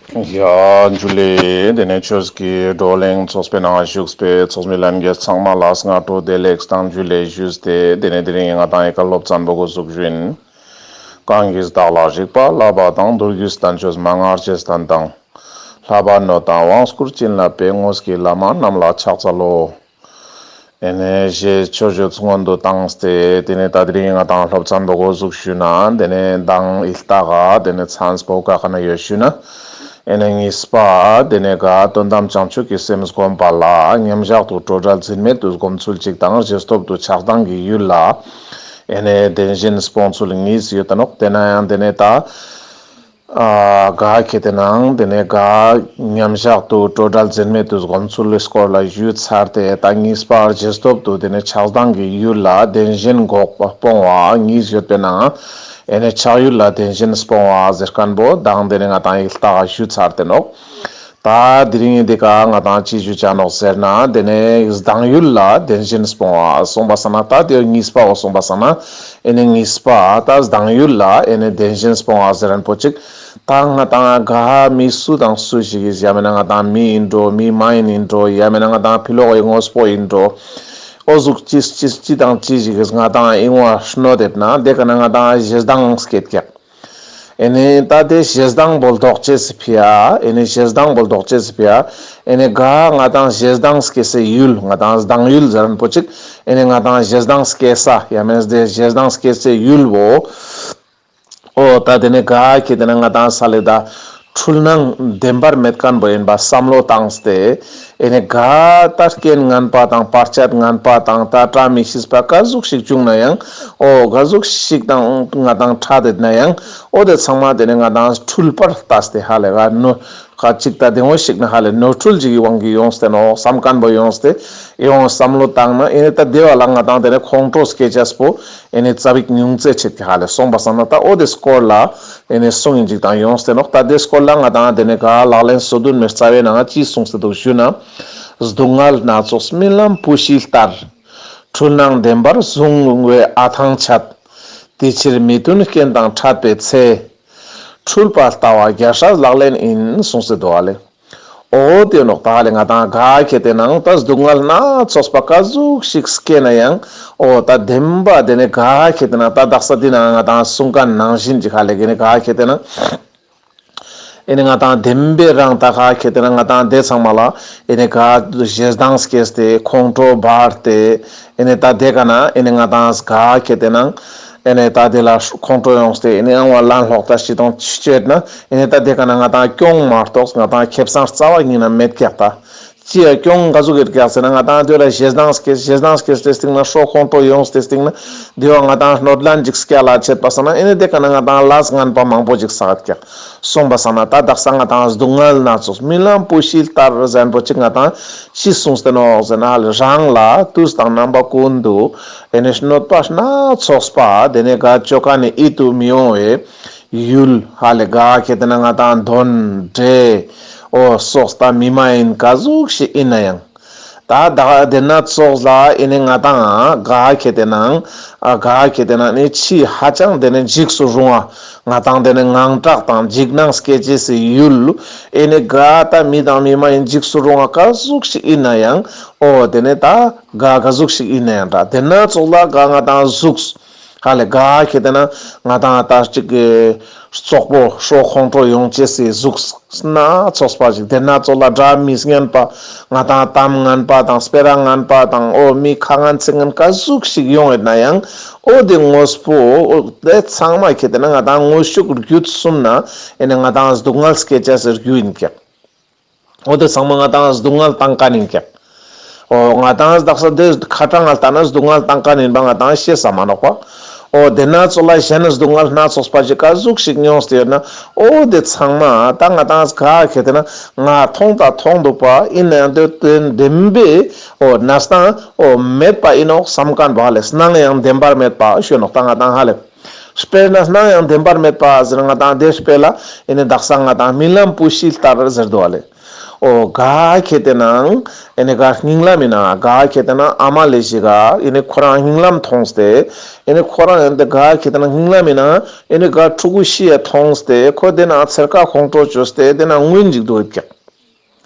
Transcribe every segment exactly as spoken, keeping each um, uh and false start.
ཡ་འཇུ་ལེ། དེ་ནས་ཆོས་ཀྱི་བགྲོ་གླེང་ཚོགས་པའི་ནང་བཞུགས་པའི་ཚོགས་མི་ལྷན་རྒྱས་ཚང་མ་ལ་སྔ་དྲོ་བདེ་ལེགས་དང་འཇུ་ལེ་ཞུས་ཏེ། དེ་ནས་དེ་རིང་ང་ཏང་ཡི་གེ་སློབ་ཚན་པོ་འགོ་འཛུགས་ཞུ་ཡིན། གང་གིས་བདག་ལ་རིག་པ་བསླབ་པ་དང་། མདོ་རྒྱུད་བསྟན་བཅོས་མན་ངག་རྗེས་བསྟན་དང་། བསླབ་པ་ནོད་དང་དབང་བསྐུར་བྱིན་རླབས་པའི། དངོས་ཀྱི་བླ་མ་རྣམས་ལ་ཕྱག་འཚལ་ལོ། ཨེ་ནེ་ཞེས་ཆོས་སྤྱོད་སྔོན་དུ་བཏང་སྟེ། དེ་ནས་ད་དེ་རིང་ང་ཏང་སློབ་ཚན་པོ་འགོ་འཛུགས་ཞུ་ན། དེ་ནས་མདང་ཡིལ་ཏ་ག་དེ་ནས་ཚན་པོ་ག་ཁ་ན་ཡོད་ཞུ་ན། ཨེ་ནེ་གཉིས་པ་དེ་ནས་ག་དོན་དམ་བྱང་ཆུབ་ཀྱི་སེམས་བསྒོམ་པ་ལ་མཉམ་བཞག་ཏུ་སྤྲོས་བྲལ་འཛིན་མེད་དུ་སྒོམ་ཚུལ་གཅིག་དང་། རྗེས་ཐོབ་ཏུ་ཆགས་སྡང་གི་ཡུལ་ལ་ཨེ་ནེ་བདེན་ཞེན་སྤོང་ཚུལ་གཉིས་ཡོད་དེ་ནོག། དེ་ན་ཡང་དེ་ནས་ད་ཨ་ག་ཁེ་ཏེ་ནང་དེ་ནས་ག་མཉམ་བཞག་ཏུ་སྤྲོས་བྲལ་འཛིན་མེད་དུ་སྒོམ་ཚུལ་ལི་སྐོར་ལ་ཞུས་ཚར་ཏེ། ད་གཉིས་པ་རྗེས་ཐོབ་ཏུ་དེ་ནས་ཆགས་སྡང་གི་ཡུལ་ལ་བདེན་ཞེན་འགོག་པ་སྤོང་བ་གཉིས་ཡོད་པའི་ནང་ཨེ་ནེ་ཆགས་ཡུལ་ལ་བདེན་ཞེན་སྤོང་བ་ཟེར་མཁན་པོ་མདང་དེ་ནས་ང་ཏང་ཡིལ་ཏ་ག་ཞུས་ཚར་ཏེ་ནོག། ད་དེ་རིང་འདི་ཀ་ང་ཏང་ཅི་ཞུ་ཆ་ནོག་ཟེར་ན། དེ་ནས་སྡང་ཡུལ་ལ་བདེན་ཞེན་སྤོང་བ་གསུངས་པ་སང་ན། ད་དེ་གཉིས་པའོ་གསུངས་པ་སང་ན། ཨེ་ནེ་གཉིས་པ་ད་སྡང་ཡུལ་ལ་ཨེ་ནེ་བདེན་ཞེན་སྤོང་བ་ཟེར་མཁན་པོ་ཅིག། ད་ང་ཏང་ག་མི་སུ་དང་སུ་ཞིག་གི་ཡ་མེད་ན་ང་ཏང་མི་ཡིན་འགྲོ། མི་མ་ཡིན་ཡིན་འགྲོ། ཡ་མེད་ན་ང་ཏང་ཕི་ལོག་གི་དངོས་པོ་ཡིན་འགྲོ། འོ་ཟུག་ཅི་ཅི་ཅི་དང་ཅི་ཞིག་གི་ང་ཏང་ཨིན་བ་ཤ་ནོ་དེབ་ན་དེ་ཀ་ན་ང་ཏང་ཞེ་སྡང་སྐྱེད་ཀྱག། ཨེ་ནེ་ད་དེ་ཞེ་སྡང་པོ་ལྡོག་ཅེས་སི་ཕི་ཡ། ཨེ་ནེ་ཞེ་སྡང་པོ་ལྡོག་ཅེས་སི་ཕི་ཡ། ཨེ་ནེ་ག་ང་ཏང་ཞེ་སྡང་སྐྱེ་སའི་ཡུལ། ང་ཏང་སྡང་ཡུལ་ཟེར་མཁན་པོ་ཅིག། ཨེ་ནེ་ང་ཏང་ཞེ་སྡང་སྐྱེ་ས་ཡ་མེད་དེ་ཞེ་སྡང་སྐྱེ་སའི་ཡུལ་བོ། འོ་ད་དེ་ནས་ག་ཁེ་ཏེ་ན་ང་ཏང་ས་ལེ་ད་འཁྲུལ་སྣང་བདེན་པར་མེད་མཁན་པོ་ཡིན་པ་བསམ་བློ་བཏང་སྟེ། ཨེ་ནེ་ག་ད་རྐྱེན་ངན་པ་དང་བར་ཆད་ངན་པ་དང་ད་བཀྲ་མི་ཤིས་པ་ག་ཟུག་ཞིག་བྱུང་ན་ཡང་། འོ་ག་ཟུག་ཞིག་དང་ང་ཏང་ཕྲད་དེ་ན་ཡང་། འོ་དེ་ཚང་མ་དེ་ནས་ང་ཏང་འཁྲུལ་པར་ལྟ་སྟེ་ཧ་ལེ་ག་ནོ་ཁ་ཅིག་ད་དེ་འོ་ཞིག་ན་ཧ་ལེ་ནོར་འཁྲུལ་ཅིག་གི་དབང་གིས་ཡོངས་ཏེ་ནོག་བསམ་མཁན་པོ་ཡོངས་ཏེ། ཡོང་བསམ་བློ་བཏང་ན་ཨེ་ནེ་ད་དེ་བ་ལ་ང་ཏང་དེ་ནས་ཁོང་ཁྲོ་སྐྱེ་ཅེས་པོ་ཨེ་ནེ་ཙ་པིག་ཉུང་ཙེ་ཆེད་ཀྱི་ཧ་ལེ་སོང་པ་སང་ན། ད་འོ་དེ་སྐོར་ལ་ཨེ་ནེ་གསུང་ཡིན་ཅིག་དང་ཡོངས་ཏེ་ནོག། ད་དེ་སྐོར་ལ་ང་ཏང་དེ་ནས་ག་ལག་ལེན་སོ་བདུན་མའི་རྩ་བའི་ནང་ཅི་གསུངས་ཏེ་འདུག་ཞུ་ན། སྡུག་བསྔལ་སྣ་ཚོགས་རྨི་ལམ་བུ་ཤིལ་ལྟར། འཁྲུལ་སྣང་བདེན་པར་བཟུང་བའི་ཨ་ཐང་ཆད། དེ་ཕྱིར་མི་མཐུན་རྐྱེན་དང་ཕྲད་པའི་ཚེ། འཁྲུལ་པ་ལྟ་བ་རྒྱལ་སྲས་ལག་ལེན་ཡིན་གསུངས་ཏེ་འདུག་ཧ་ལེ། འོ་དེ་ནོག། ད་ཧ་ལེ་ང་ཏང་ག་ཁེ་ཏེ་ནང་ད་སྡུག་བསྔལ་སྣ་ཚོགས་པ་ག་ཟུག་ཞིག་སྐྱེ་ན་ཡང་། འོ་ད་བདེན་པ་དེ་ནས་ག་ཁེ་ཏེ་ན་ད་དག་ས་འདི་ན་ང་ཏང་གསུང་མཁན་ནང་བཞིན་ཅིག་ཧ་ལེ་ག་ནས་ག་ཁེ་ཏེ་ན། ཨེ་ནེ་ང་ཏང་བདེན་པའི་རང་ད་ག་ཁེ་ཏེ་ན་ང་ཏང་དེ་ཚང་མ་ལ་ཨེ་ནེ་ག་ཞེ་སྡང་སྐྱེས་ཏེ་ཁོང་ཁྲོ་འབར་ཏེ། ཨེ་ནེ་ད་དེ་ཀ་ན་ཨེ་ནེ་ང་ཏང་ག་ཁེ་ཏེ་ན་ཨེ་ནེ་ད་དེ་ལ་ཁོང་ཁྲོ་ཡོངས་ཏེ་ཨེ་ནེ་ཨང་བ་ལན་ལོག་ད་ཤི་དོང་ཆི་ཆེད་ན། ཨེ་ནེ་ད་དེ་ཀ་ན་ང་ཏང་གྱོང་མ་གཏོགས་ང་ཏང་ཁེ་བཟང་རྩ་བ་ཉིད་ན་མེད་ཀྱག་ད། ཅི་ཡ་གྱོང་ག་ཟུག་གི་རྒྱག་ཟེར་ན། ང་ཏང་དེ་ལ་ཞེ་སྡང་སྐྱེས། ཞེ་སྡང་སྐྱེས་ཏེ་སྟིང་ན་ཤོ་ཁོང་ཁྲོ་ཡོངས་ཏེ་སྟིང་ན་དེ་བ་ང་ཏང་གནོད་ལན་ཅིག་སྐྱལ་ལ་ཆེད་པ་སང་ན། ཨེ་ནེ་དེ་ཀ་ན་ང་ཏང་ལས་ངན་པ་མང་པོ་ཅིག་བསགས་ཀྱག་སོང་པ་སང་ན། ད་དག་ས་ང་ཏང་སྡུག་བསྔལ་སྣ་ཚོགས་རྨི་ལམ་བུ་ཤིལ་ལྟར་ཟེར་མཁན་པོ་ཅིག་ང་ཏང་ཅི་གསུངས་ཏེ་ནོག་ཟེར་ན། ཧ་ལེ་རང་ལ་དུས་དང་རྣམ་པ་ཀུན་ཏུ་ཨེ་ནེ་གནོད་པ་སྣ་ཚོགས་པ་དེ་ནས་ག་ཅོ་ཀ་ནས་ཡིད་དུ་མི་འོང་བའི་ཡུལ་ཧ་ལེ་ག་ཁེ་ཏེ་ན་ང་ཏང་དོན་འདྲེ་འོ་སོགས་ད་མི་མ་ཡིན་ག་ཟུག་ཞིག་ཡིན་ན་ཡང་། ད་ད་དེ་སྣ་ཚོགས་ལ་ཨེ་ནེ་ང་ཏང་ག་ཁེ་ཏེ་ན་ཨ་ག་ཁེ་ཏེ་ན་ནི་ཕྱི་ཧ་ཅང་དེ་ནས་འཇིགས་སུ་རུང་བ། ང་ཏང་དེ་ནས་དངངས་སྐྲག་དང་འཇིགས་སྣང་སྐྱེ་ཅེས་སི་ཡུལ། ཨེ་ནེ་ག་ད་མི་དང་མི་མ་ཡིན་འཇིགས་སུ་རུང་བ་ག་ཟུག་ཞིག་ཡིན་ན་ཡང་། འོ་དེ་ནས་ད་ག་ག་ཟུག་ཞིག་ཡིན་ན་ཡང་འདྲ། དེ་སྣ་ཚོགས་ལ་ག་ང་ཏང་གཟུགས་ཧ་ལེ་ག་ཁེ་ཏེ་ན་ང་ཏང་ད་ཅིག་གི་རྩོག་པོ་ཤོ་ཁོང་ཁྲོ་ཡོང་ཅེས་སི་གཟུགས་སྣ་ཚོགས་པ་ཞིག། དེ་སྣ་ཚོགས་ལ་སྒྲ་མི་སྙན་པ། ང་ཏང་གཏམ་ངན་པ་དང་སྤེ་ར་ངན་པ་དང་འོ་མི་ཁ་ངན་ཚིག་ངན་ག་ཟུག་ཞིག་ཡོང་ཡོད་ན་ཡང་། འོ་དེ་དངོས་པོ་འོ་དེ་ཚང་མ་ཁེ་ཏེ་ན་ང་ཏང་དངོས་ཤུགས་བརྒྱུད་གསུམ་ན་ཨེ་ནེ་ང་ཏང་སྡུག་བསྔལ་སྐྱེ་ཅེས་སི་རྒྱུ་ཡིན་ཀྱག། འོ་དེ་ཚང་མ་ང་ཏང་སྡུག་བསྔལ་བཏང་མཁན་ཡིན་ཀྱག། འོ་ང་ཏང་དག་ས་དེ་ཁ་གྲངས་ལ་ལྟ་ན་སྡུག་བསྔལ་བཏང་མཁན་ཡིན་པ་ང་ཏང་ཤེས་ས་མ་ནོག་པ། འོ་དེ་སྣ་ཚོགས་ལ་གཞན་སྡུག་བསྔལ་སྣ་ཚོགས་པ་ཞིག་ག་ཟུག་ཞིག་མྱོང་སྟེ་ཡོད་ན། འོ་དེ་ཚང་མ་ད་ང་ཏང་ག་ཁེ་ཏེ་ན་ང་མཐོང་ད་མཐོང་འདུག་པ་ཡིན་ན་ཡང་དེ་དེ་བདེན་པའི་འོ་གནས་སྟངས་འོ་མེད་པ་ཡིན་ནོག་བསམ་མཁན་པོ་ཧ་ལེ་སྣང་ཡང་བདེན་པར་མེད་པ་ཞུ་ནོག་ད་ང་ཏང་ཧ་ལེ། དཔེར་ན་སྣང་ཡང་བདེན་པར་མེད་པ་ཟེར་ང་ཏང་དེ་དཔེ་ལ་ཨེ་ནེ་དག་ས་ང་ཏང་རྨི་ལམ་བུ་ཤིལ་ལྟར་ཟེར་འདུག་ཧ་ལེ། འོ་ག་ཁེ་ཏེ་ནང་ཨེ་ནི་ག་སྙིང་ལམ་མི་ནང་ག་ཁེ་ཏེ་ནང་ཨ་མ་ལེ་ཤི་ག་ཨེ་ནི་ཁོ་རང་སྙིང་ལམ་མཐོང་སྟེ་ཨེ་ནི་ཁོ་རང་ཨེ་ནི་ག་ཁེ་ཏེ་ནང་སྙིང་ལམ་མི་ནང་ཨེ་ནི་ག་ཕྲུ་གུ་ཤི་ཡ་མཐོང་སྟེ་ཁོ་དེ་ནང་ཚེར་ཁ་ཁོང་ཁྲོ་བཅོས་ཏེ་དེ་ནང་ངུན་ཅིག་འདུག་ཀྱག།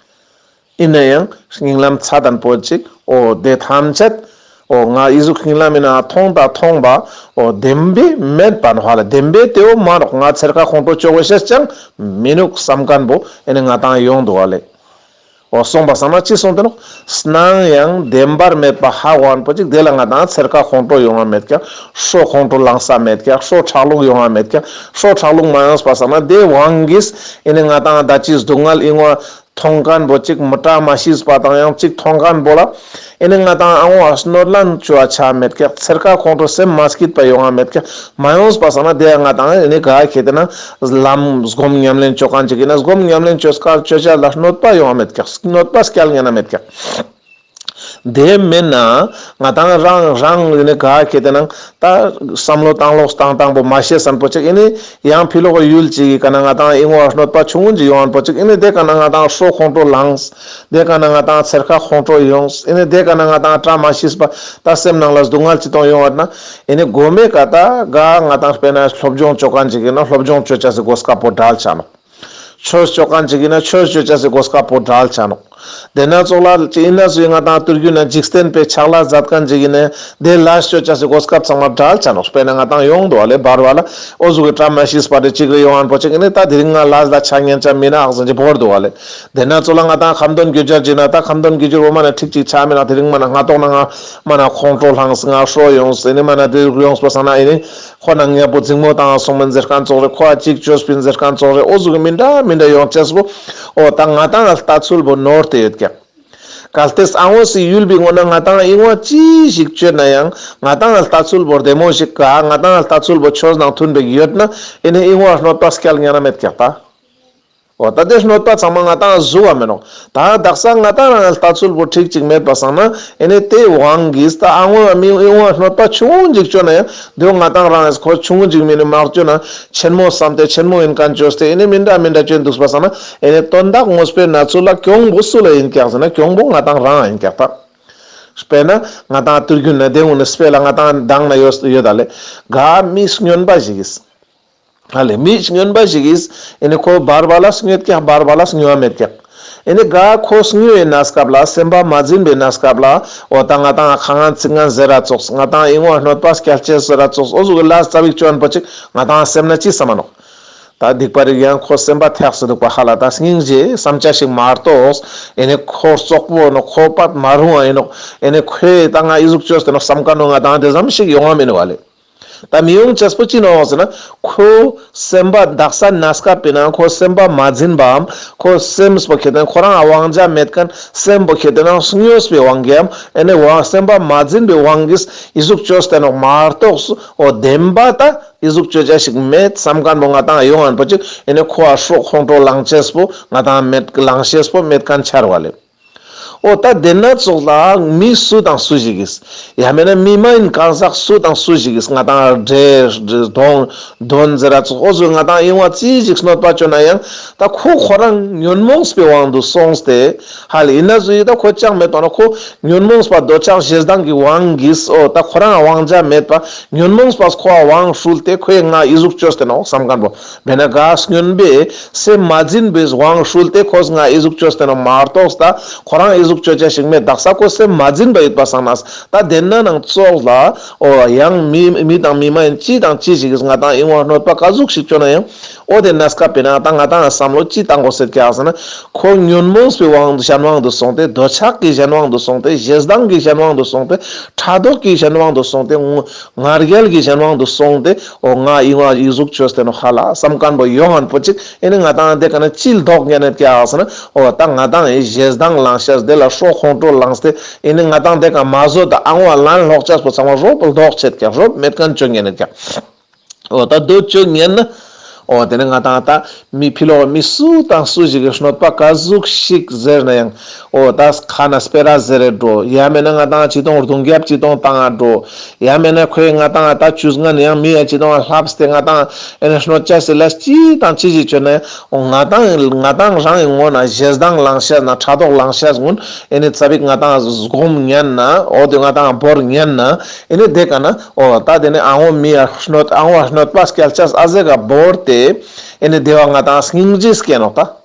ཨིན་ན་ཡང་སྙིང་ལམ་ཚ་དང་པོ་ཅིག་འོ་དེ་ཐམས་ཅད་འོ་ང་ཨི་ཟུག་སྙིང་ལམ་མི་ནང་མཐོང་དང་མཐོང་བ་འོ་བདེན་པའི་མེད་པ་ནོག་ཧ་ལ། བདེན་པའི་དེ་འོ་མ་ནོག། ང་ཚེར་ཁ་ཁོང་ཁྲོ་བཅོ་དགོས་ཤེས་ཅང་མི་ནུག་བསམ་མཁན་པོ་ཨེ་ནི་ང་ཏང་ཡོང་འདུག་ཧ་ལེ། འོ་སོང་པ་སང་ན་ཅི་སོང་དེ་ནོག། སྣང་ཡང་བདེན་པར་མེད་པ་ཧ་གོ་མཁན་པོ་ཅིག་དེ་ལ་ང་ཏང་ཚེར་ཁ་ཁོང་ཁྲོ་ཡོང་ང་མེད་ཀྱག། ཤོ་ཁོང་ཁྲོ་ལངས་ས་མེད་ཀྱག། ཤོ་ཁྲག་རླུང་ཡོང་ང་མེད་ཀྱག། ཤོ་ཁྲག་རླུང་མ་ཡོངས་པ་སང་ན་དེ་དབང་གིས་ཨེ་ནི་ང་ཏང་ད་ཅི་སྡུག་བསྔལ་ཨིན་བ་མཐོང་མཁན་པོ་ཅིག་མི་བཀྲ་མ་ཤིས་པ་དང་ཡང་ཅིག་མཐོང་མཁན་པོ་ལ་ཨེ་ནི་ང་ཏང་ཨ་ངོ་གནོད་ལན་བཅོ་བ་ཆ་མེད་ཀྱག། ཚེར་ཁ་ཁོང་ཁྲོ་སེམས་མ་སྐྱིད་པ་ཡོང་ང་མེད་ཀྱག། མ་ཡོངས་པ་སང་ན་དེ་ང་ཏང་ཨེ་ནི་ག་ཁེ་ཏེ་ན་ལམ་སྒོམ་ཉམས་ལེན་བཅོ་མཁན་ཅིག་ཨིན་ན་སྒོམ་ཉམས་ལེན་བཅོས་ཁ་བཅོ་བྱ་ལ་གནོད་པ་ཡོང་ང་མེད་ཀྱག། གནོད་པ་སྐྱལ་ཉན་ན་མེད་ཀྱག། དེ་མེན་ན་ང་ཏང་རང་རང་ཨེ་ནི་ག་ཁེ་ཏེ་ན་ད་བསམ་བློ་བཏང་ལོག་བཏང་བཏང་པོ་མ་ཤེས་མཁན་པོ་ཅིག་ཨེ་ནི་ཡང་ཕི་ལོག་ཡུལ་ཅིག་གི་ཀ་ན་ང་ཏང་ཨིན་བ་གནོད་པ་ཆུང་ངུན་ཅིག་ཡོང་མཁན་པོ་ཅིག་ཨེ་ནི་དེ་ཀ་ན་ང་ཏང་ཤོ་ཁོང་ཁྲོ་ལངས། དེ་ཀ་ན་ང་ཏང་ཚེར་ཁ་ཁོང་ཁྲོ་ཡོངས། ཨེ་ནི་དེ་ཀ་ན་ང་ཏང་བཀྲ་མ་ཤིས་པ་ད་སེམས་ནང་ལ་སྡུག་བསྔལ་ཅི་གཏོང་ཡོང་བ་ན་ཨེ་ནི་གོ་མེ་ཀ་ད་ག་ང་ཏང་དཔེར་ན་སློབ་སྦྱོང་བཅོ་མཁན་ཅིག་ཨིན་ན་སློབ་སྦྱོང་བཅོ་བྱ་སི་གོ་སྐབས་པོ་བྲལ་ཆ་ནོག། ཆོས་བཅོ་མཁན་ཅིག་ཨིན་ན་ཆོས་བཅོ་བྱ་སི་གོ་སྐབས་པོ་བྲལ་ཆ་ནོག། དེ་ན་ཙོགས་ལ་ཅི་ཨིན་ན་སུ་ཡིན་ང་ཏང་དུས་རྒྱུན་ན་འཇིག་རྟེན་པའི་ཕྱག་ལས་མཛད་མཁན་ཅིག་ཨིན་ན་དེ་ལས་བཅོ་བྱ་སི་གོ་སྐབས་ཚང་མ་བྲལ་ཆ་ནོག། དཔེར་ན་ང་ཏང་ཡོང་འདུག་ཨ་ལེ་བར་བར་ལ་འོ་ཟུག་གི་བཀྲ་མ་ཤིས་པ་རེ་ཅིག་རེ་ཡོང་མཁན་པོ་ཅིག་ཨིན་ན་ད་དེ་རིང་ང་ལས་ལ་ཆ་ཉན་ཆ་མི་ན་ཨག་ཟེར་གྱི་བོར་འདུག་ཨ་ལེ། དེ་ན་ཙོགས་ལ་ང་ཏང་ཁ་འདོན་དགེ་སྦྱོར་ཅིག་ན་ད་ཁ་འདོན་དགེ་སྦྱོར་འོ་མ་ན་ཁྲིག་ཅིག་ཆ་མེད་ན་དེ་རིང་མ་ན་ང་ཏོག་ན་ང་མ་ན་ཁོང་ཁྲོ་ལངས་ང་ཤོ་ཡོངས་ཨེ་ནི་མ་ན་དེ་ཡོངས་པ་སང་ན་ཨེ་ནི་ཁོ་ན་ངས་པོ་འཛིང་མོ་བཏང་སོང་མིན་ཟེར་མཁན་ཙོགས་རེ། ཁོ་ཨ་ཅིག་བཅོས་པིན་ཟེར་མཁན་ཙོགས་རེ། འོ་ཟུག་གི་མི་འདྲ་མི་འདྲ་ཡོང་ཅེས་པོ་འོ་ད་ང་ཏང་ལྟ་ཚུལ་པོ་ནོར་ཏེ་ཡོད་ཀྱག། གལ་ཏེ་ཨ་ངོ་སི་ཡུལ་པའི་ངོ་ན་ང་ཏང་ཨི་ངོ་ཅི་ཞིག་བཅོས་ན་ཡང་ང་ཏང་ལྟ་ཚུལ་པོ་བདེ་མོ་ཞིག་ག་ང་ཏང་ལྟ་ཚུལ་པོ་ཆོས་ནང་མཐུན་པའི་ཡོད་ན་ཨེ་ནི་ཨི་ངོ་གནོད་པ་སྐྱལ་ཉན་ན་མེད་ཀྱག་ད། འོ་ད་དེ་གནོད་པ་ཚང་མ་ང་ཏང་ཟུག་བ་མེ་ནོག། ད་དག་ས་ང་ཏང་རང་ལྟ་ཚུལ་པོ་ཁྲིག་ཅིག་མེད་པ་སང་ན་ཨེ་ནི་དེ་དབང་གིས་ད་ཨ་ངོ་མི་ཨི་ངོ་གནོད་པ་ཆུང་ངུ་ཅིག་བཅོས་ན་ཡང་དེ་ང་ཏང་རང་ཁོ་ཆུང་ངུ་ཅིག་མིན་ནི་མ་བཅོས་ན་ཆེན་མོ་བསམ་སྟེ་ཆེན་མོ་ཨིན་མཁན་བཅོས་ཏེ་ཨེ་ནི་མི་འདྲ་མི་འདྲ་བཅོས་འདུག་པ་སང་ན་ཨེ་ནི་དོན་དག་དངོས་པོའི་གནས་ཚུལ་ལ་གྱོང་པོ་སུ་ལ་ཨིན་ཀྱག་ཟེར་ན་གྱོང་པོ་ང་ཏང་རང་ཨིན་ཀྱག་ད། དཔེར་ན་ང་ཏང་དུས་རྒྱུན་ན་དེ་འུ་ནི་དཔེ་ལ་ང་ཏང་མདང་ན་ཡོད་ཡོད་ད་ལེ། ག་མི་སྨྱོན་པ་ཞིག་གིས། ཨ་ལེ་མི་སྨྱོན་པ་ཞིག་གིས་ཨེ་ནི་ཁོ་བར་བར་ལ་སྨྱོད་ཀྱག་བར་བར་ལ་སྨྱོ་བ་མེད་ཀྱག། ཨེ་ནི་ག་ཁོ་སྨྱོ་བའི་གནས་སྐབས་ལ་སེམས་པ་མ་འཛིན་པའི་གནས་སྐབས་ལ་འོ་ད་ང་ཏང་ཁ་ངན་ཚིག་ངན་ཟེར་ར་ཙོགས་ང་ཏང་ཨི་ངོ་གནོད་པ་སྐྱལ་ཅེས་ཟེར་ར་ཙོགས་འོ་ཟུག་གི་ལས་ཙ་བིག་བཅོ་མཁན་པོ་ཅིག་ང་ཏང་སེམས་ན་ཅི་བསམ་མ་ནོག། ད་སྡིག་པ་རིག་ཡང་ཁོ་སེམས་པ་ཐེག་སེ་འདུག་པ་ཧ་ལ་ད་སྙིང་རྗེ་བསམ་བྱ་ཞིག་མ་གཏོགས་ཨེ་ནི་ཁོ་རྩོག་པོ་ནོག། ཁོ་པད་མ་རུང་བ་ཨིན་ནོག། ཨེ་ནི་ཁོས་ད་ང་ཨི་ཟུག་བཅོས་ཏེ་ནོག་བསམ་མཁན་ནོ་ང་ཏང་དེ་ཙམ་ཞིག་ཡོང་བ་མེན་ནོག་ཨ་ལེ། ད་མི་ཡོང་ཅེས་པོ་ཅི་ནོག་ཟེར་ན་ཁོ་སེམས་པ་དག་ས་གནས་སྐབས་པའི་ནང་ཁོ་སེམས་པ་མ་འཛིན་པའམ་ཁོ་སེམས་པོ་ཁེ་ཏེ་ན་ཁོ་རང་དབང་ཆ་མེད་མཁན་སེམས་པོ་ཁེ་ཏེ་ན་སྨྱོས་པའི་དབང་གིས་ཨེ་ནི་དབང་སེམས་པ་མ་འཛིན་པའི་དབང་གིས་ཨི་ཟུག་བཅོས་ཏེ་ནོག་མ་གཏོགས་འོ་བདེན་པ་ད་ཨི་ཟུག་བཅོ་བྱ་ཞིག་མེད་བསམ་མཁན་པོ་ང་ཏང་ཡོང་མཁན་པོ་ཅིག་ཨེ་ནི་ཁོ་ཨ་ཤོ་ཁོང་ཁྲོ་ལངས་ཅེས་པོ་ང་ཏང་མེད་ལངས་ཤེས་པོ་མེད་མཁན་ཆ་ར་བ་ལེ། འོ་ད་དེ་ན་ཙོགས་ལ་མི་སུ་དང་སུ་ཞིག་གིས་ཡང་མེན་ན་མི་མ་ཡིན་གང་ཟག་སུ་དང་སུ་ཞིག་གིས་ང་ཏང་འདྲེ་གདོན་གདོན་ཟེར་ར་ཙོགས་འོ་ཟུག་ང་ཏང་ཨི་ངོ་ཅི་ཞིག་གནོད་པ་བཅོས་ན་ཡང་ད་ཁོ་ཁོ་རང་ཉོན་མོངས་པའི་དབང་དུ་སོང་སྟེ་ཧ་ལེ་ཨིན་ན་ཟུག་ཡིན་ད་ཁོ་ཅང་མེད་དོ་ན་ཁོ་ཉོན་མོངས་པ་འདོད་ཆགས་ཞེ་སྡང་གི་དབང་གིས་འོ་ད་ཁོ་རང་དབང་ཆ་མེད་པ་ཉོན་མོངས་པས་ཁོ་དབང་ཧྲུལ་ཏེ་ཁོས་ང་ཨི་ཟུག་བཅོས་ཏེ་ནོག་བསམ་མཁན་པོ། དཔེར་ན་ག་སྨྱོན་པས་སེམས་མ་འཛིན་པའི་དབང་ཧྲུལ་ཏེ་ཁོས་ང་ཨི་ཟུག་བཅོས་ཏེ་ནོག་མ་གཏོགས་ད་ཁོ་རང་ཨི་ཟུག་བཅོ་བྱ་ཞིག་མེད། དག་ས་ཁོ་སེམས་མ་འཛིན་པ་ཡོད་པ་སང་ན་ད་དེ་ན་ནང་ཙོགས་ལ་འོ་ཡང་མི་མི་དང་མི་མ་ཡིན་ཅི་དང་ཅི་ཞིག་གིས་ང་ཏང་ཨི་ངོ་གནོད་པ་ག་ཟུག་ཞིག་བཅོ་ན་ཡང་འོ་དེ་གནས་སྐབས་པའི་ནང་ད་ང་ཏང་བསམ་བློ་ཅི་བཏང་དགོས་ཟེར་ཀྱག་ཟེར་ན་ཁོ་ཉོན་མོངས་པའི་དབང་གཞན་དབང་དུ་སོང་སྟེ་འདོད་ཆགས་ཀྱི་གཞན་དབང་དུ་སོང་སྟེ་ཞེ་སྡང་གི་གཞན་དབང་དུ་སོང་སྟེ་ཕྲག་དོག་གི་གཞན་དབང་དུ་སོང་སྟེ་ང་རྒྱལ་གྱི་གཞན་དབང་དུ་སོང་སྟེ་འོ་ང་ཨི་ངོ་ཨི་ཟུག་བཅོས་ཏེ་ནོག་ཧ་ལ་བསམ་མཁན་པོ་ཡོང་མཁན་པོ་ཅིག་ཨེ་ནི་ང་ཏང་དེ་ཀ་ན་ཅི་ལྡོག་ཉན་ནེད་ཀྱག་ཟེར་ན་འོ་ད་ང་ཏང་ཨི་ཞེ་སྡང་ལངས་ཤེས་དེ་ལ་ཤོ་ཁོང་ཁྲོ་ལངས་ཏེ་ཨེ་ནི་ང་ཏང་དེ་ཀ་མ་བཟོད་ད་ཨ་ངོ་ལན་ལོག་ཅེས་པོ་ཚང་མ་རོབ་ལྡོག་ཆེད་ཀྱག་རོབ་མེད་མཁན་བཅོ་ཉན་ནེད་ཀྱག། འོ་ད་དོ་བཅོ་ཉན་ན་ འོ་དེ་ནས་ང་ཏང་ད་མི་ཕི་ལོག་མི་སུ་དང་སུ་ཞིག་གི་གནོད་པ་ག་ཟུག་ཞིག་ཟེར་ན་ཡང་། འོ་ད་ཁ་ན་སྤེ་ར་ཟེར་རེ་འགྲོ། ཡང་མེད་ན་ང་ཏང་ཅི་གཏོང་རྡུང་རྒྱབ་ཅི་གཏོང་བཏང་ང་འགྲོ། ཡང་མེད་ན་ཁོས་ང་ཏང་ད་ཆུ་སྔན་ཡང་མི་ཡ་ཅི་གཏོང་ལྷབས་ཏེ་ང་ཏང་ཨེ་ནས་གནོད་ཅེས་སི་ལས་ཅི་དང་ཅི་ཞིག་བཅོས་ན་ཡང་། འོ་ང་ཏང་ང་ཏང་རང་གི་ངོ་ན་ཞེ་སྡང་ལངས་ཤེས་ན་ཕྲག་དོག་ལངས་ཤེས་ཀུན་ཨེ་ནས་ཙ་པིག་ང་ཏང་སྒོམ་ཉན་ན། འོ་དེ་ང་ཏང་བོར་ཉན་ན་ཨེ་ནས་དེ་ཀ་ན། འོ་ད་དེ་ནས་ཨ་ངོ་མི་ཡ་གནོད་ཨ་ངོ་གནོད་པ་སྐྱལ་ཅེས་ཨ་ཟེ་ག་བོར་ཏེ་ཨེ་ནས་དེ་བ་ང་ཏང་སྙིང་རྗེ་སྐྱེ་ནོག་ད།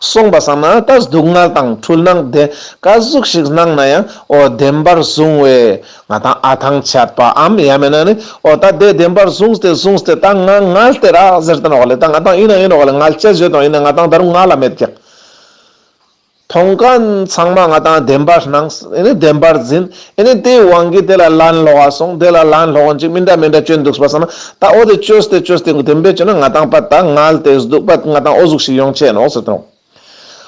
སོང་པ་སང་ན་ད་སྡུག་བསྔལ་དང་འཁྲུལ་སྣང་དེ་ག་ཟུག་ཞིག་སྣང་ན་ཡང་། འོ་བདེན་པར་བཟུང་བའི་ང་ཏང་ཨ་ཐང་ཆད་པའམ་ཡང་མེད་ན་ནི། འོ་ད་དེ་བདེན་པར་བཟུང་སྟེ་བཟུང་སྟེ་ད་ང་ངལ་ཏེ་རག་ཟེར་ཏེ་ནོག་ལེ། ད་ང་ཏང་ཡིན་ན་ཡིན་ནོག་ལེ། ངལ་ཅེས་ཡོད་དང་ཡིན་ན་ང་ཏང་ད་རུང་ངལ་ལ་མེད་ཀྱག། མཐོང་མཁན་ཚང་མ་ང་ཏང་བདེན་པར་སྣང་། ཨེ་ནི་བདེན་པར་འཛིན། ཨེ་ནི་དེའི་དབང་གིས་དེ་ལ་ལན་ལོག་ག་སོང་། དེ་ལ་ལན་ལོག་ག་ཅིག་མི་འདྲ་མི་འདྲ་བཅོས་འདུག་པ་སང་ན། ད་འོ་དེ་བཅོས་ཏེ་བཅོས་ཏེ་བདེན་པའི་བཅོས་ན་ང་ཏང་པ་ད་ངལ་ཏེ་སྡུག་པ་ང་ཏང་འོ་ཟུག་ཞིག་ཡོང་ཆེ་ནོག་ཟེར་ཏེ་ནོག།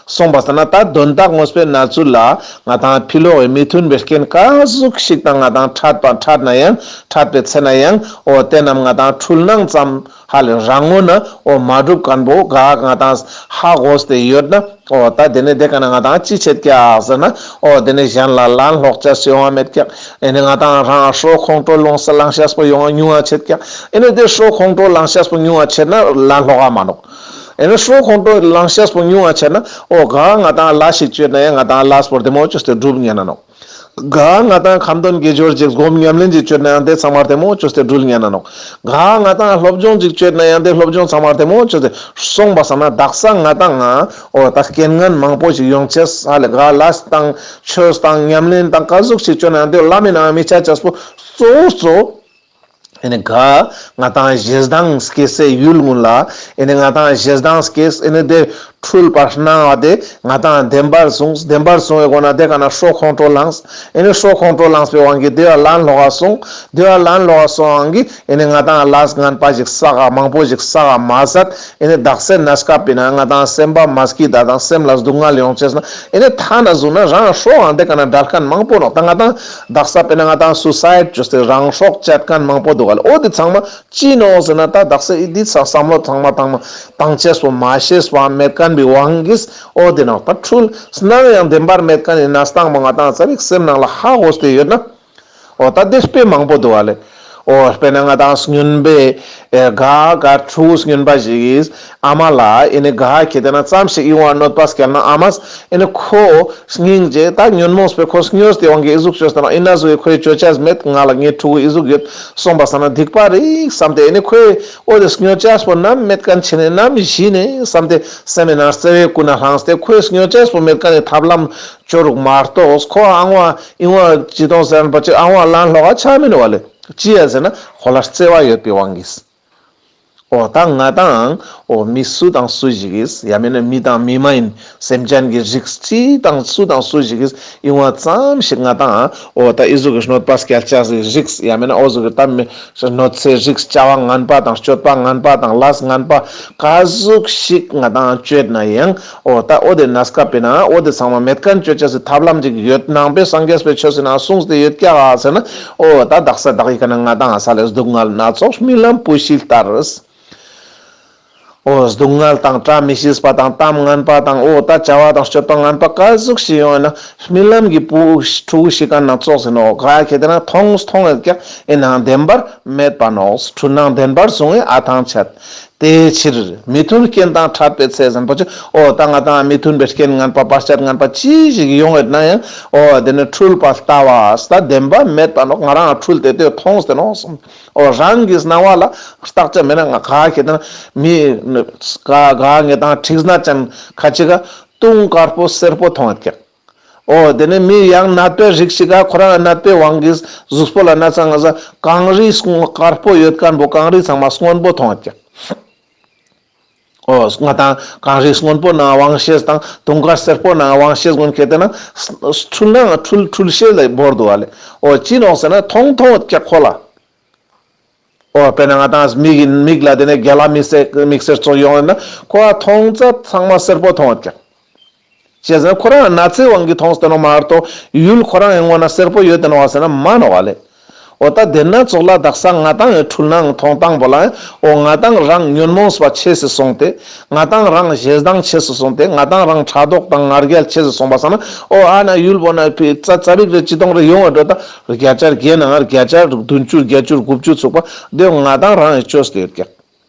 སོང་པ་སང་ན་ད་དོན་དག་དངོས་པོའི་གནས་ཚུལ་ལ་ང་ཏང་ཕི་ལོག་གི་མི་མཐུན་པའི་རྐྱེན་ག་ཟུག་ཞིག་དང་ང་ཏང་འཕྲད་པ་འཕྲད་ན་ཡང་། འཕྲད་པའི་ཚེ་ན་ཡང་། འོ་དེ་རྣམས་ང་ཏང་འཁྲུལ་སྣང་ཙམ་ཧ་ལས་རང་ངོ་ན་འོ་མ་གྲུབ་མཁན་པོ་ག་ང་ཏང་ཧ་གོ་སྟེ་ཡོད་ན། འོ་ད་དེ་ནས་དེ་ཀ་ན་ང་ཏང་ཅི་ཆད་ཀྱག་ཟེར་ན། འོ་དེ་ནས་གཞན་ལ་ལན་ལོག་ཅེས་ཡོང་བ་མེད་ཀྱག། ཨེ་ནས་ང་ཏང་རང་ཧྲོ་ཁོང་ཁྲོ་ལངས་ལངས་ཤེས་པོ་ཡོང་བ་ཉུང་བ་ཆད་ཀྱག། ཨེ་ནས་དེ་ཧྲོ་ཁོང་ཁྲོ་ལངས་ཤེས་པོ་ཉུང་བ་ཆད་ན་ལན་ལོག་ག་མ་ནོག། ཨེ་ནས་ཧྲོ་ཁོང་ཁྲོ་ལངས་ཤེས་པོ་ཉུང་བ་ཆད་ན། འོ་ག་ང་ཏང་ལས་ཤིག་བཅོས་ན་ཡང་ང་ཏང་ལས་པོ་བདེ་མོ་བཅོས་ཏེ་འགྲུབ་ཉན་ན་ནོག། ག་ང་ཏང་ཁ་འདོན་དགེ་སྦྱོར་ཅིག་སྒོམ་ཉམས་ལེན་ཅིག་བཅོས་ན་ཡང་དེ་ཚང་མ་བདེ་མོ་བཅོས་ཏེ་འགྲུབ་ཉན་ན་ནོག། ག་ང་ཏང་སློབ་སྦྱོང་ཅིག་བཅོས་ན་ཡང་དེ་སློབ་སྦྱོང་ཚང་མ་བདེ་མོ་བཅོས་ཏེ། སོང་པ་སང་ན་དག་ས་ང་ཏང་ང་འོ་ད་རྐྱེན་ངན་མང་པོ་ཞིག་ཡོང་ཅེས་ཧ་ལས། ག་ལས་དང་ཆོས་དང་ཉམས་ལེན་དང་ག་ཟུག་ཞིག་བཅོས་ན་ཡང་དེ་ལམ་མི་ནང་མི་ཆ་ཅེས་པོ་གཙོ་བོ་གཙོ་བོ། ཨེ་ནི་ག་ང་ཏང་ཞེ་སྡང་སྐྱེ་སའི་ཡུལ་ཀུན་ལ། ཨེ་ནི་ང་ཏང་ཞེ་སྡང་སྐྱེས། ཨེ་ནི་དེ་འཁྲུལ་པ་སྣང་བ་དེ་ང་ཏང་བདེན་པར་བཟུང་། བདེན་པར་བཟུང་བའི་སྒོ་ན་དེ་ཀ་ན་ཧྲོ་ཁོང་ཁྲོ་ལངས། ཨེ་ནི་ཧྲོ་ཁོང་ཁྲོ་ལངས་པའི་དབང་གིས་དེ་བ་ལན་ལོག་ག་སོང་། དེ་བ་ལན་ལོག་ག་སོང་བའི་དབང་གིས་ཨེ་ནི་ང་ཏང་ལས་ངན་པ་ཞིག་བསགས་ག་མང་པོ་ཞིག་བསགས་ག་མ་ཟད། ཨེ་ནི་དག་སའི་གནས་སྐབས་པའི་ནང་ང་ཏང་སེམས་པ་མ་སྐྱིད་ད་དང་སེམས་ལ་སྡུག་བསྔལ་ཡོང་ཅེས་ན། ཨེ་ནི་ཐ་ན་བཟུང་ན་རང་ཧྲོ་འང་དེ་ཀ་ན་བྲལ་མཁན་མང་པོ་ནོག། ད་ང་ཏང་དག་ས་དཔེར་ན་ང་ཏང་སུ་སའིཌ་བཅོས་ཏེ་རང་སྲོག་བཅད་མཁན་མང་པོ་འདུག་ག་ལེ། འོ་དེ་ཚང་མ་ཅི་ནོག་ཟེར་ན། ད་དག་ས་ཨི་དེ་ཚང་བསམ་བློ་ཚང་མ་བཏང་མ་བཏང་ཅེས་པོ་མ་ཤེས་པ་མེད་མཁན་པའི་དབང་གིས། འོ་དེ་ནོག། ད་འཁྲུལ་སྣང་ཡང་བདེན་པར་མེད་མཁན་ནི་གནས་སྟངས་པོ་ང་ཏང་ཙ་པིག་སེམས་ནང་ལ་ཧ་གོ་སྟེ་ཡོད་ན། འོ་ད་དེ་དཔེ་མང་པོ་འདུག་ག་ལེ། འོ་དཔེར་ན་ང་ཏང་སྨྱོན་པའི་ཨེ་ག་ག་ཕྲུ་གུ་སྨྱོན་པ་ཞིག་གིས་ཨ་མ་ལ་ཨེ་ནི་ག་ཁེ་ཏེ་ན་ཙམ་ཞིག་ཨི་བོ་གནོད་པ་སྐྱལ་ན། ཨ་མས་ཨེ་ནི་ཁོ་སྙིང་རྗེ་ད་ཉོན་མོངས་པའི་ཁོ་སྨྱོས་ཏེ་དབང་གིས་ཨི་ཟུག་བཅོས་ཏེ་ན། ཨི་ན་ཟུག་གི་ཁོའི་བཅོ་ཅེས་མེད། ང་ལ་ངའི་ཕྲུ་གུ་ཨི་ཟུག་ཡོད། སོང་པ་སང་ན་སྡིག་པ་རེད་བསམ་སྟེ་ཨེ་ནི་ཁོའི་འོ་དེ་སྨྱོ་ཅེས་པོ་ནམ་མེད་མཁན་ཆེ་ནས་ནམ་ཞི་ནས་བསམ་སྟེ་སེམས་ནང་བརྩེ་བའི་ཀུན་ནས་བསླངས་ཏེ་ཁོའི་སྨྱོ་ཅེས་པོ་མེད་མཁན་ནི་ཐབས་ལམ་བཅོ་རུག་མ་གཏོགས། ཁོ་ཨ་བོ་ཨི་བོ་ཅི་གཏོང་ཟེར་ན་པ་ཅིག་ཨ་བོ་ལན་ལོག་ག་ཆ་མི་ནོག་ག་ལེ། ཅི་ཡ་ཟེར་ན་ཁོ་ལ་བརྩེ་བ་ཡོད་པའི་དབང་གིས། འོ་ད་ང་ཏང་འོ་མི་སུ་དང་སུ་ཞིག་གིས་ཡང་མིན་ན་མི་དང་མི་མ་ཡིན་སེམས་ཅན་གྱི་རིགས་ཅི་དང་སུ་དང་སུ་ཞིག་གིས་ཨི་བོ་ཙམ་ཞིག་ང་ཏང་འོ་ད་ཨི་ཟུག་གི་གནོད་པ་སྐྱལ་ཅེས་སི་རིགས་ཡང་མིན་ན་འོ་ཟུག་གི་ད་མི་གནོད་འཚེའི་རིགས་བྱ་བ་ངན་པ་དང་སྤྱོད་པ་ངན་པ་དང་ལས་ངན་པ་ག་ཟུག་ཞིག་ང་ཏང་བཅོས་ན་ཡང་། འོ་ད་འོ་དེ་གནས་སྐབས་པའི་ནང་འོ་དེ་ཚང་མ་མེད་མཁན་བཅོ་ཅེས་སི་ཐབས་ལམ་ཅིག་ཡོད། ནང་པའི་སངས་རྒྱས་པའི་ཆོས་སི་ནང་གསུངས་ཏེ་ཡོད་ཀྱག་ཟེར་ན། འོ་ད་དག་ས་དག་ཡི་ཀ་ན་ང་ཏང་ས་ལས་སྡུག་བསྔལ་སྣ་ཚོགས་རྨི་ལམ་བུ་ཤི་ལྟར། འོ་སྡུག་བསྔལ་དང་བཀྲ་མི་ཤིས་པ་དང་གཏམ་ངན་པ་དང་། འོ་ད་བྱ་བ་དང་སྤྱོད་པ་ངན་པ་ག་ཟུག་ཞིག་ཡོང་ན་རྨི་ལམ་གྱི་བུ་ཕྲུ་གུ་ཤི་མཁན་སྣ་ཚོགས་ཟེར་ནོག། ག་ཁེ་ཏེ་ན་མཐོང་མཐོང་ཡོད་ཀྱག། ཨིན་ནའང་བདེན་པར་མེད་པ་ནོག། འཁྲུལ་སྣང་བདེན་པར་བཟུང་བའི་ཨ་ཐང་ཆད། དེའི་ཕྱིར་མི་མཐུན་རྐྱེན་དང་འཕྲད་པའི་ཚེ་ཟེར་ན་པོ་ཅི། འོ་ད་ང་ཏང་མི་མཐུན་པའི་རྐྱེན་ངན་པ་བར་ཆད་ངན་པ་ཅི་ཞིག་ཡོང་ཡོད་ན་ཡང་། འོ་དེ་ནི་འཁྲུལ་པ་ལྟ་བ་ད་བདེན་པ་མེད་པ་ནོག། ང་རང་འཁྲུལ་ཏེ་དེ་མཐོང་སྟེ་ནོག་གསུངས། འོ་རང་གི་སྣང་བ་ལ་བརྟག་དཔྱད་མེད་ན་ང་ག་ཁེ་ཏེ་ན་མི་ག་ག་ངེ་དང་འཁྲིག་སྣ་ཅན་ཁ་ཅིག་ག་དུང་དཀར་པོ་སེར་པོ་མཐོང་ཡོད་ཀྱག། འོ་དེ་ནས་མི་ཡང་ནད་པའི་རིགས་ཤིག་ག་ཁོ་རང་ནད་པའི་དབང་གིས་གཟུགས་པོ་ལ་ན་ཚ་ན་ཚ་གངས་རི་དཀར་པོ་ཡོད་མཁན་པོ་གངས་རི་ཚང་མ་སྔོན་པོ་མཐོང་ཡོད་ཀྱག། འོ་ང་ཏང་གངས་རི་སྔོན་པོ་ནང་དབང་ཤེས་དང་དུང་དཀར་སེར་པོ་ནང་དབང་ཤེས་ཀུན་ཁེ་ཏེ་ན་འཁྲུལ་སྣང་འཁྲུལ་འཁྲུལ་ཤེས་ལ་བོར་འདུག་ག་ལེ། འོ་ཅི་ནོག་ཟེར་ན་མཐོང་མཐོང་ཡོད་ཀྱག་ཁོ་ལ། འོ་དཔེར་ན་ང་ཏང་མིག་གི་མིག་ལ་དེ་ནས་རྒྱ་ལ་མིག་སེར་མིག་སེར་ཙོགས་ཡོང་ཡོད་ན་ཁོ་ཨ་མཐོང་ཙ་ཚང་མ་སེར་པོ་མཐོང་ཡོད་ཀྱག། ཅི་ཟེར་ན་ཁོ་རང་ན་ཚའི་དབང་གིས་མཐོང་སྟེ་ནོག་མ་གཏོགས་ཡུལ་ཁོ་རང་ཡང་ངོ་ན་སེར་པོ་ཡོད་དེ་ནོག་ཟེར་ན་མ་ནོག་ག་ལེ། འོ་ད་དེ་ན་ཙོགས་ལ་དག་ས་ང་ཏང་ངི་འཁྲུལ་སྣང་མཐོང་སྟངས་པོ་ལ་འོ་ང་ཏང་རང་ཉོན་མོངས་པ་ཆེ་སེ་སོང་སྟེ་ང་ཏང་རང་ཞེ་སྡང་ཆེ་སེ་སོང་སྟེ་ང་ཏང་རང་ཕྲག་དོག་དང་ང་རྒྱལ་ཆེ་སེ་སོང་པ་སང་ན་འོ་ཨ་ན་ཡུལ་པོ་ན་ཕི་ཙ་ཙ་རིག་རེ་ཅི་གཏོང་རེ་ཡོང་བ་འགྲོ་ད་བརྒྱ་ཆ་བརྒྱད་ནང་བརྒྱ་ཆ་བདུན་ཅུ་བརྒྱད་ཅུ་དགུ་བཅུ་ཚུགས་པ་དེ་ང་ཏང་རང་ཡི་བཅོས་ཏེ་ཡོད་ཀྱག་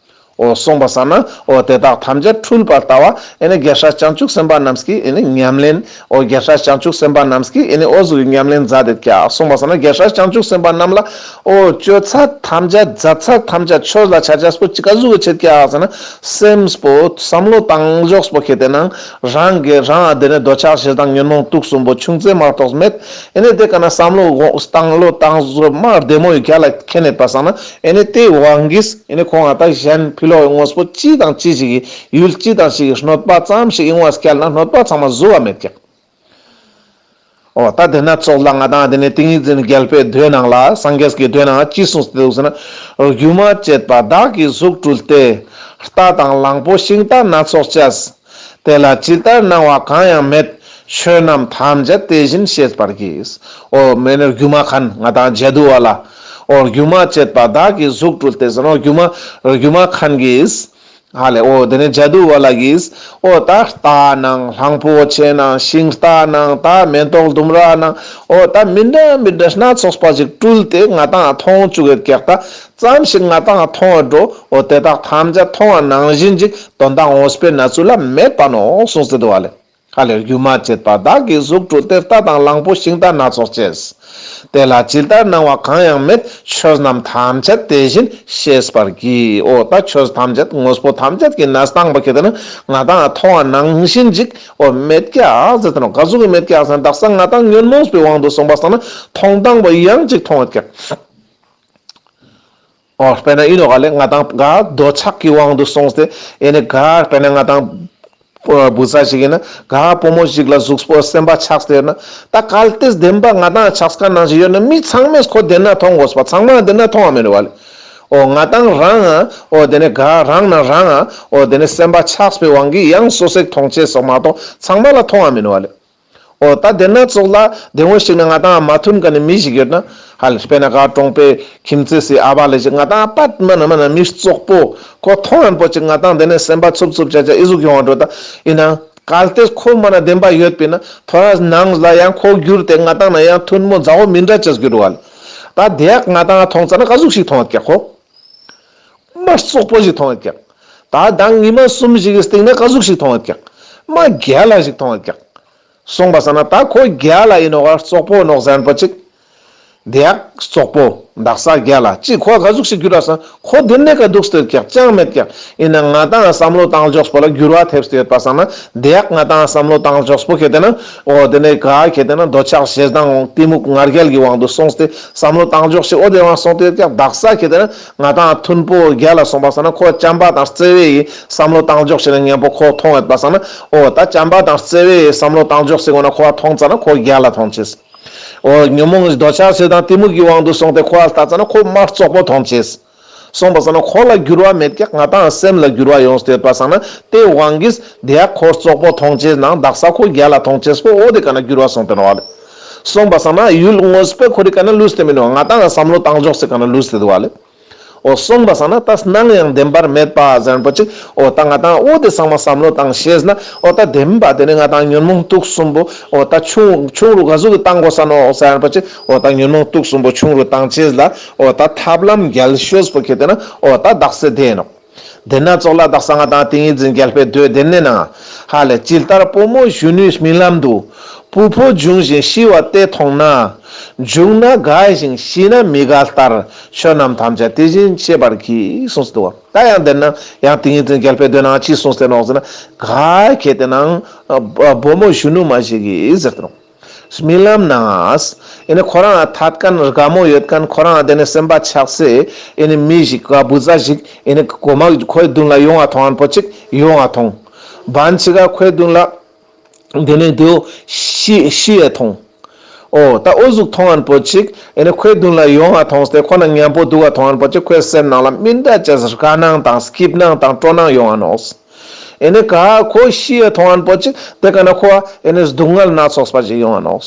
འོ་སོང་པ་སང་ན་འོ་དེ་དག་ཐམས་ཅད་འཁྲུལ་པར་ལྟ་བ་ཨེ་ནི་རྒྱལ་སྲས་བྱང་ཆུབ་སེམས་དཔའ་རྣམས་ཀྱི་ཨེ་ནི་ཉམས་ལེན། འོ་རྒྱལ་སྲས་བྱང་ཆུབ་སེམས་དཔའ་རྣམས་ཀྱི་ཨེ་ནི་འོ་ཟུག་གི་ཉམས་ལེན་མཛད་དེ་ཀྱག་སོང་པ་སང་ན་རྒྱལ་སྲས་བྱང་ཆུབ་སེམས་དཔའ་རྣམས་ལ་འོ་སྤྱོད་ཚད་ཐམས་ཅད་མཛད་ཚད་ཐམས་ཅད་ཆོས་ལ་ཆ་ཆས་པོ་ཅི་ག་ཟུག་གི་ཆེད་ཀྱག་ཟེར་ན་སེམས་པོ་བསམ་བློ་བཏང་ཕྱོགས་པོ་ཁེ་ཏེ་ནང་རང་གི་རང་ཨ་དེ་ནི་འདོད་ཆགས་ཞེ་སྡང་ཉོན་མོངས་དུག་གསུམ་པོ་ཆུང་ཙེ་མ་གཏོགས་མེད། ཨེ་ནི་དེ་ཀ་ན་བསམ་བློ་བཏང་བློ་བཏང་བཟོ་མ་བདེ་མོ་ཡི་རྒྱ་ལ་ཁེ་ནེད་པ་སང་ན་ཨེ་ནི་དེ་དབང་གིས་ཨེ་ནི་ཁོང་ང་ད་གཞན་ཕི་ལོག་གི་དངོས་པོ་ཅི་དང་ཅི་ཞིག་གི་ཡུལ་ཅི་དང་ཅི་ཞིག་གི་གནོད་པ་ཙམ་ཞིག་ཡོང་བ་སྐྱལ་ན་གནོད་པ་ཚང་མ་བཟོ་བ་མེད་ཀྱག་འོ་ད་དེ་ན་ཙོགས་ལ་ང་ཏང་དེ་ནི་ཏིང་ངེ་འཛིན་རྒྱལ་པོའི་མདོའི་ནང་ལ་སངས་རྒྱས་ཀྱི་མདོའི་ནང་ཅི་གསུངས་ཏེ་འདུག་ཟེར་ན། སྒྱུ་མ་བྱེད་པ་བདག་གིས་གཟུགས་སྤྲུལ་ཏེ། རྟ་དང་གླང་པོ་ཤིང་རྟ་སྣ་ཚོགས་བཅས། དེ་ལ་ཇི་ལྟར་སྣང་བ་གང་ཡང་མེད། ཆོས་རྣམས་ཐམས་ཅད་དེ་བཞིན་ཤེས་པར་གྱིས། འོ་མེ་ནེ་སྒྱུ་མ་མཁན་ང་ཏང་ཇ་དུ་བ་ལ། འོ་སྒྱུ་མ་བྱེད་པ་བདག་གིས་གཟུགས་སྤྲུལ་ཏེ་ཟེར་ནོ། སྒྱུ་མ་སྒྱུ་མ་མཁན་གྱིས། ཧ་ལེ་འོ་དེ་ནི་ཇ་དུ་བ་ལ་གིས་འོ་ད་རྟ་ནང་གླང་པོ་ཆེ་ནང་ཤིང་རྟ་ནང་ད་མེ་ཏོག་ལྡུམ་ར་ནང་འོ་ད་མི་འདྲ་མི་འདྲ་སྣ་ཚོགས་པ་ཞིག་སྤྲུལ་ཏེ་ང་ཏང་མཐོང་བཅུག་གི་ཀྱག་ད་ཙམ་ཞིག་ང་ཏང་མཐོང་བ་འགྲོ། འོ་དེ་དག་ཐམས་ཅད་མཐོང་བ་ནང་བཞིན་ཅིག་དོན་དག་དངོས་པོའི་གནས་ཚུལ་ལ་མེད་པ་ནོ་གསུངས་ཏེ་འདུག་ཧ་ལེ། ཧ་ལེ་སྒྱུ་མ་བྱེད་པ་བདག་གིས་གཟུགས་སྤྲུལ་ཏེ། རྟ་དང་གླང་པོ་ཤིང་རྟ་སྣ་ཚོགས་བཅས། དེ་ལ་ཇི་ལྟར་སྣང་བ་གང་ཡང་མེད། ཆོས་རྣམས་ཐམས་ཅད་དེ་བཞིན་ཤེས་པར་གྱིས། འོ་ད་ཆོས་ཐམས་ཅད་དངོས་པོ་ཐམས་ཅད་ཀྱི་གནས་སྟངས་པ་ཁེ་ཏེ་ན་ང་ཏང་མཐོང་བ་ནང་བཞིན་ཅིག་འོ་མེད་ཀྱག་ཟེར་ཏེ་ནོ། ག་ཟུག་གི་མེད་ཀྱག་ཟེར་ན་དག་ས་ང་ཏང་ཉོན་མོངས་པའི་དབང་དུ་སོང་པ་སང་ན་མཐོང་སྟངས་པོ་ཡང་ཅིག་མཐོང་ཡོད་ཀྱག་འོ་དཔེར་ན་ཨིན་ནོག་ལེ། ང་ཏང་ག་འདོད་ཆགས་ཀྱི་དབང་དུ་སོང་སྟེ་ཨེ་ནི་ག་དཔེར་ན་ང་ཏང་བུ་ཚ་ཞིག་ཨིན་ན་ག་བུ་མོ་ཞིག་ལ་གཟུགས་པོ་སེམས་པ་ཆགས་ཏེ་ཡོད་ན་ད་གལ་ཏེ་བདེན་པ་ང་ཏང་ཆགས་ཁན་ནང་ཞིག་ཡོད་ན་མི་ཚང་མས་ཁོ་དེ་ན་མཐོང་དགོས་པ་ཚང་མ་དེ་ན་མཐོང་བ་མེད་རེད་བ་ལེ། འོ་ང་ཏང་རང་ང་འོ་དེ་ནི་ག་རང་ན་རང་ང་འོ་དེ་ནི་སེམས་པ་ཆགས་པའི་དབང་གིས་ཡང་སོ་སོས་མཐོང་ཅེས་སོགས་མ་གཏོགས་ཚང་མ་ལ་མཐོང་བ་མེད་རེད་བ་ལེ། འོ་ད་དེ་ན་ཙོགས་ལ་དེ་འོ་ཞིག་ན་ང་ཏང་མ་མཐུན་ཁན་ནི་མི་ཞིག་ཡོད་ན་ཧ་ལེ་དཔེར་ན་ག་གྲོང་པའི་ཁྱིམ་མཚེས་སི་ཨ་བ་ལེ་ཞིག་ང་ཏང་ཨ་པད་མ་ན་མ་ན་མི་བཙོག་པོ་ཁོ་མཐོང་ཡན་པོ་ཅིག་ང་ཏང་དེ་ནས་སེམས་པ་འཚུབ་འཚུབ་ཆ་ཆ་ཨི་ཟུག་ཡོང་བ་འགྲོ་ད་ཨིན་ན་གལ་ཏེ་ཁོ་མ་ན་བདེན་པ་ཡོད་པིན་ན་ཐོ་རས་ནང་ལ་ཡང་ཁོ་གྱུར་ཏེ་ང་ཏང་ན་ཡང་མཐུན་མོ་མཛའ་བོ་མི་འདྲ་ཅེས་གྱུར་བ་ལེ། ད་དེ་ཡག་ང་ཏང་མཐོང་ཙ་ན་ག་ཟུག་ཞིག་མཐོང་ཡོད་ཀྱག་ཁོ། མ་བཙོག་པོ་ཞིག་མཐོང་ཡོད་ཀྱག་ད་ད་ཉི་མ་གསུམ་ཞིག་གི་སྟེང་ན་ག་ཟུག་ཞིག་མཐོང་ཡོད་ཀྱག་མ་རྒྱལ་ལ་ཞིག་མཐོང་ཡོད་ཀྱག་སོང་པ་སང་ན་ད་ཁོ་རྒྱལ་ལ་ཨིན་ནོག་ག་བཙོག་པོ་ནོག་ཟེར་ཡན་པོ་ཅིག་དེ་ཡག་བཙོག་པོ་དག་ས་རྒྱལ་ལ་ཅིག་ཁོ་ག་ཟུག་ཞིག་གྱུར་བ་སང་ཁོ་དེ་ནས་ག་འདུག་སྟེ་ཡོད་ཀྱག་ཅང་མེད་ཀྱག་ཨིན་ན་ང་ཏང་བསམ་བློ་བཏང་ཕྱོགས་པོ་ལ་འགྱུར་བ་ཐེབས་ཏེ་ཡོད་པ་སང་ན་དེ་ཡག་ང་ཏང་བསམ་བློ་བཏང་ཕྱོགས་པོ་ཁེ་ཏེ་ན་འོ་དེ་ནས་ག་ཁེ་ཏེ་ན་འདོད་ཆགས་ཞེ་སྡང་གཏི་མུག་ང་རྒྱལ་གྱི་དབང་དུ་སོང་སྟེ་བསམ་བློ་བཏང་ཕྱོགས་ཤིག་འོ་དེ་དབང་སོང་སྟེ་ཡོད་ཀྱག་དག་ས་ཁེ་ཏེ་ན་ང་ཏང་མཐུན་པོ་རྒྱལ་ལ་སོང་པ་སང་ན་ཁོ་བྱམས་པ་དང་བརྩེ་བའི་བསམ་བློ་བཏང་ཕྱོགས་ཤིག་ན་མཉམ་པོ་ཁོ་མཐོང་ཡོད་པ་སང་ན་འོ་ད་བྱམས་པ་དང་བརྩེ་བའི་བསམ་བློ་བཏང་ཕྱོགས་ཤིག་འོ་ན་ཁོ་མཐོང་ཙ་ན་ཁོ་རྒྱལ་ལ་མཐོང་ཅེས། འོ་ཉོན་མོངས་འདོད་ཆགས་ཞེ་སྡང་གཏི་མུག་གི་དབང་དུ་སོང་སྟེ་ཁོ་ལ་ལྟ་ཙ་ན་ཁོ་མ་བཙོག་པོ་མཐོང་ཅེས། སོང་པ་སང་ན་ཁོ་ལ་འགྱུར་བ་མེད་ཀྱག་ང་ཏང་སེམས་ལ་འགྱུར་བ་ཡོང་སྟེ་ཡོད་པ་སང་ན་དེ་དབང་གིས་དེ་ཡག་ཁོ་བཙོག་པོ་མཐོང་ཅེས་ནང་དག་ས་ཁོ་རྒྱལ་ལ་མཐོང་ཅེས་པོ་འོ་དེ་ཀ་ན་འགྱུར་བ་སོང་སྟེ་ནོག་ལེ། སོང་པ་སང་ན་ཡུལ་དངོས་པོའི་ཁོ་རི་ཀ་ན་ལུས་ཏེ་མེན་ནོག་ང་ཏང་བསམ་བློ་བཏང་ཕྱོགས་སི་ཀ་ན་ལུས་ཏེ་འདུག་ལེ། འོ་སོང་པ་སང་ན་ད་སྣང་ཡང་བདེན་པར་མེད་པ་ཟེར་ཡན་པོ་ཅིག་འོ་ད་ང་ཏང་འོ་དེ་ཚང་མ་བསམ་བློ་བཏང་ཤེས་ན་འོ་ད་བདེན་པ་དེ་ནི་ང་ཏང་ཉོན་མོངས་དུག་གསུམ་པོ་འོ་ད་ཆུང་ཆུང་རུ་ག་ཟུག་གི་བཏང་དགོས་ས་ནོག་ཟེར་ཡན་པོ་ཅིག་འོ་ད་ཉོན་མོངས་དུག་གསུམ་པོ་ཆུང་རུ་བཏང་ཅེས་ལ་འོ་ད་ཐབས་ལམ་རྒྱལ་ཤོས་པོ་ཁེ་ཏེ་ན་འོ་ད་དག་ས་དེ་ནོག་དེ་ན་ཙོགས་ལ་དག་ས་ང་ཏང་ཏིང་ངེ་འཛིན་རྒྱལ་པོའི་མདོའི་དེ་ནས་ནང་ཧ་ལེ་ཇི་ལྟར་བུ་མོ་གཞོན་ནུའི་རྨི་ལམ་དུ། བུ་ཕོ་འབྱུང་ཞིང་ཤི་བ་དེ་མཐོང་ན། འབྱུང་ན་དགའ་ཞིང་ཤི་ན་མི་དགའ་ལྟར། ཆོས་རྣམས་ཐམས་ཅད་དེ་བཞིན་ཤེས་པར་གྱིས་གསུངས་སུ་འདུག་ད་ཡང་དེ་ན་ཡང་ཏིང་ངེ་འཛིན་རྒྱལ་པོའི་མདོའི་ནང་ཅི་གསུངས་ཏེ་ནོག་ཟེར་ན་ག་ཁེ་ཏེ་ནང་བུ་མོ་གཞོན་ནུ་མ་ཞིག་གིས་ཟེར་ཏེ་ནོག་རྨི་ལམ་ནང་ཨེ་ནི་ཁོ་རང་ཐད་ཀན་དགའ་མོ་ཡོད་ཁན་ཁོ་རང་དེ་ནས་སེམས་པ་ཆགས་སེ་ཨེ་ནི་མི་ཞིག་ག་བུ་ཚ་ཞིག་ཨེ་ནི་གོ་མ་ཁོའི་མདུན་ལ་ཡོང་བ་མཐོང་ཡན་པོ་ཅིག་ཡོང་བ་མཐོང་། བན་ཅིག་ག་ཁོའི་མདུན་ལ་དེ་ནས་དེའོ་ཤི་ཤི་ཡ་མཐོང་། འོ་ད་འོ་ཟུག་མཐོང་ཡན་པོ་ཅིག་ཨེ་ནི་ཁོའི་མདུན་ལ་ཡོང་བ་མཐོང་སྟེ་ཁོ་ན་མཉམ་པོ་འདུག་ག་མཐོང་ཡན་པོ་ཅིག་ཁོའི་སེམས་ནང་ལ་མི་འདྲ་ཅེས་དགའ་སྣང་དང་སྐྱིད་སྣང་དང་སྤྲོ་སྣང་ཡོང་ཡ་ནོག་ཨེ་ནི་ག་ཁོ་ཤི་ཡ་མཐོང་ཡན་པོ་ཅིག་དེ་ཀ་ན་ཁོ་ཨེ་ནི་སྡུག་བསྔལ་སྣ་ཚོགས་པ་ཅིག་ཡོང་ཡ་ནོག་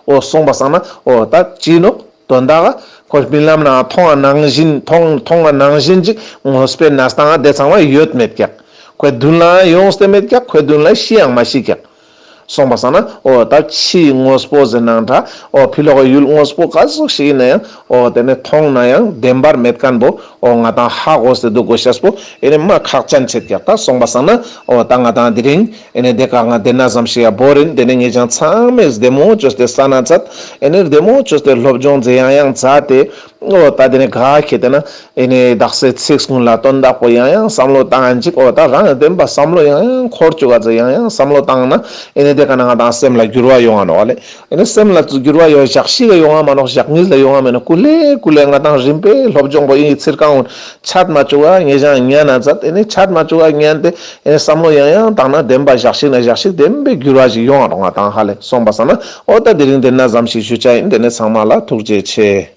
འོ་སོང་པ་སང་ན་འོ་ད་ཅི་ནོག་དོན་དག་ ཁོ་རྨི་ལམ་ནང་མཐོང་བ་ནང་བཞིན་མཐོང་མཐོང་བ་ནང་བཞིན་ཅིག་དངོས་པོའི་གནས་སྟངས་དེ་ཚང་མ་ཡོད་མེད་ཀྱག། ཁོའི་མདུན་ལ་ཡོངས་ཏེ་མེད་ཀྱག། ཁོའི་མདུན་ལ་ཤི་ཡང་མ་ཤི་ཀྱག། སོང་པ་སང་ན་འོ་ད་ཕྱིའི་དངོས་པོ་ཟེར་ནའང་འདྲ། འོ་ཕྱི་ལོགས་ཀྱི་ཡུལ་དངོས་པོ་ག་ཟུག་ཞིག་ཡིན་ན་ཡང་འོ་དེ་ནི་མཐོང་ན་ཡང་བདེན་པར་མེད་མཁན་པོ་འོ་ང་ཏང་ཧ་གོ་སྟེ་འདུག་དགོས་ཤེས་པོ་ཨེ་ནི་མ་ཁག་ཅན་ཆེད་ཀྱག། ད་སོང་པ་སང་ན་འོ་ད་ང་ཏང་དེ་རིང་ཨེ་ནི་དེ་ག་ང་དེ་ན་ཙམ་ཞིག་ཡ་བོར་ཡིན། དེ་ནི་ངེད་ཅག་ཚང་མས་བདེ་མོ་བཅོས་ཏེ་ས་ན་ཚད་ཨེ་ནི་བདེ་མོ་བཅོས་ཏེ་སློབ་སྦྱོང་མཛད་ཡང་ཡང་མཛད་དེ། འོ་ད་དེ་ནི་ག་ཁེ་དེ་ན་ཨེ་ནི་དག་སའི་ཚིག་ཀུན་ལ་དོན་དག་པོ་ཡང་ཡང་བསམ་བློ་བཏང་ཡང་ཅིག། འོ་ད་རང་བདེན་པ་བསམ་བློ་ཡང་ཡང་འཁོར་བཅུག་ག་ཚེ་ཡང་ཡང་བསམ་བློ་བཏང་ན་ཨེ་ནི་དེ་ག་ན་ང་ཏང་སེམས་ལ་འགྱུར་བ་ཡོང་ང་ནོག་ལེ། ཨེ་ནི་སེམས་ལ་འགྱུར་བ་ཡོང་ཞག་ཤིག་ག་ཡོང་ང་མ་ནོག། ཞག་གཉིས་ལ་ཡོང་ང་མེད་ན་ཀུ་ལེ་ཀུ་ལེ་ང་ཏང་རིམ་པས་སློབ་སྦྱོང་པོ་ཨེ་ནི་ཚིར་ཀ་འོན་ཆད་མ་བཅུག་ག། ངེད་ཅག་ཉན་ན་ཚད་ཨེ་ནི་ཆད་མ་བཅུག་ག་ཉན་ཏེ་ཨེ་ནི་བསམ་བློ་ཡང་ཡང་བཏང་ན་བདེན་པ་ཞག་ཤིག་ན་ཞག་ཤིག་བདེན་པའི་འགྱུར་བ་ཞིག་ཡོང་ང་ནོག་ང་ཏང་ཧ་ལེ། སོང་པ་སང་ན་འོ་ད་དེ་རིང་དེ་ན་ཙམ་ཞིག་ཞུ་ཆ་ཡིན། དེ་ནི་ཚང་མ་ལ་ཐུགས་རྗེ་ཆེ།